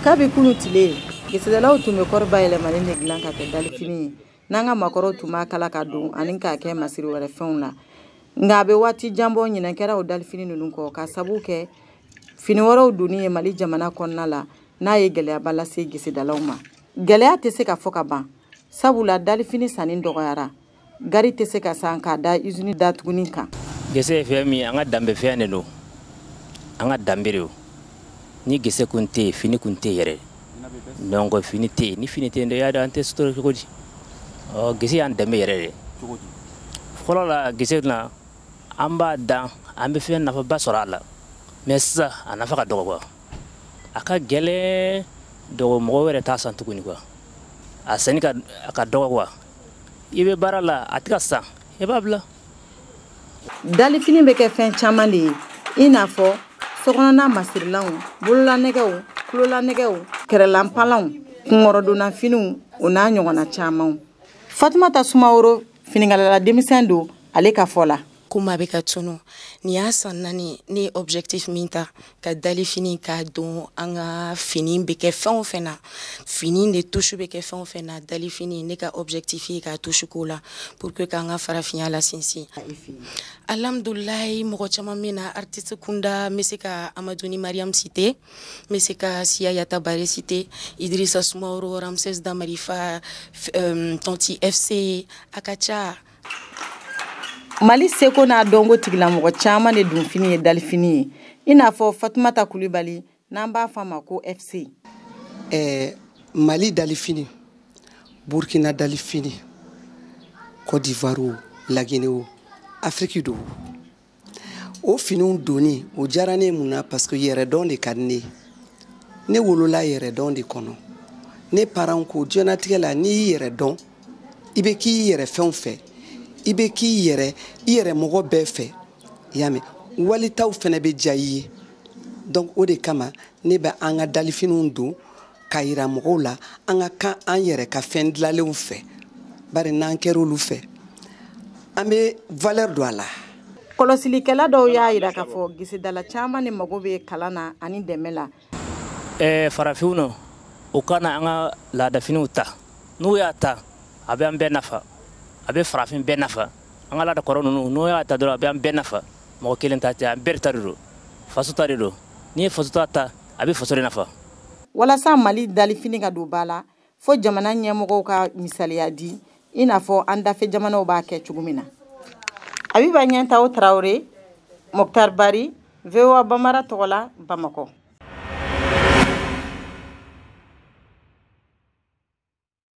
Kabi kunu tile, gesedalaw tun bɛ kɔɔri bayɛlɛmalen de dilan ka kɛ dalifini ye. N'an ka maakɔrɔw tun b'a kala ka don ani k'a kɛ masiri wɛrɛ fɛnw la. Nka a bɛ waati jan bɔ, ɲinɛ kɛra o dalifini ninnu kɔ, ka sabu kɛ fini wɛrɛw donni ye Mali jamana kɔnɔna la, n'a ye gɛlɛyaba lase gesedalaw ma. Gɛlɛya tɛ se ka fɔ ka ban, sabula dalifini sanni dɔgɔyara, gari tɛ se ka san k'a da usine datuguni kan. Gese ye fɛn min ye, an ka danbe fɛn de don, an ka danbe de don. Ni gese kun tɛ yen, fini kun tɛ yen yɛrɛ. Donc fini tɛ yen, ni fini tɛ yen, y'a dɔn an tɛ sutura cogo di? Ɔ, gese y'an danbe yɛrɛ de. Fɔlɔ la, gese na, an b'a dan, an bɛ fɛn nafaba sɔrɔ a la. Mais sisan, a nafa ka dɔgɔ quoi, a ka gɛlɛn dɔgɔ, mɔgɔ wɛrɛ t'a san tuguni quoi, a sanni ka a ka dɔgɔ quoi. I bɛ baara la, a tɛ ka san, i b'a bila. Dalifini bɛ kɛ fɛn caman de ye, i n'a fɔ sokɔnɔna masirilanw, bololanɛgɛw, tulolanɛgɛw, kɛrɛlanpalanw, kunkɔrɔdonnafiniw, o n'a ɲɔgɔnna camanw. Fatumata Sumaworo, finikalala denmisɛn don, ale ka fɔ la: Komi a bɛ ka tunu, nin y'a san 4, ne ye objectif min ta ka dalifini k'a don an ka fini bɛ kɛ fɛn o fɛn na, fini de touche bɛ kɛ fɛn o fɛn na, dalifini, ne ka objectif ye k'a touche k'o la pour que k'an ka farafinya la sinsin. Alhamdulilayi, mɔgɔ caman bɛ na artiste kunda. N bɛ se ka Amadou ni Mariam citer, n bɛ se ka Siya Yatabare citer, Idrissa Sumaworo, Ramses Damarifa, Tonti FC, a ka ca. Mali seko n'a dɔnko tigilamɔgɔ caman de dunfini ye dalifini ye, i n'a fɔ Fatumata Kulibali, n'an b'a fɔ a ma ko FC. Mali dalifini, Burkina dalifini, Côte d'Ivoire o, Laginɛ o, Afrique do, o finiw donni o diyara ne ye. Mun na? Parce que yɛrɛdɔn de ka di ne ye. Ne wolola yɛrɛdɔn de kɔnɔ. Ne parents ko diɲɛnatigɛ la, n'i y'i yɛrɛ dɔn, i bɛ k'i yɛrɛ fɛnw fɛ, i bɛ k'i yɛrɛ i yɛrɛ mɔgɔ bɛɛ fɛ, i y'a mɛn, walitaw fɛnɛ bɛ diya i ye. Donc o de kama ne bɛ an ka dalifiniw don k'a yira mɔgɔw la an ka kan an yɛrɛ ka fɛn dilanlenw fɛ, bari n'an kɛra olu fɛ, an bɛ valeur don a la. Kɔlɔsilikɛla dɔw y'a yira k'a fɔ gesedala caman de mago bɛ kalan na ani dɛmɛ la. Farafinw nɔ, u ka na an ka laadafiniw ta. N'u y'a ta, a bɛ an bɛɛ nafa, a bɛ farafin bɛɛ nafa. An ka laada kɔrɔ ninnu, n'u y'a ta dɔrɔn, a bɛ an bɛɛ nafa. Mɔgɔ kelen ta tɛ, an bɛɛ de ta de don, faso ta de don. N'i ye faso ta ta, a bɛ faso de nafa. Walasa Mali dalifini ka don ba la, fo jamana ɲɛmɔgɔw ka misaliya di, i n'a fɔ an dafɛ jamanaw b'a kɛ cogo min na. Abiba Ɲɛntaw Tarawele, Mokhtar Bari, VOA Bambara tɔgɔ la, Bamakɔ.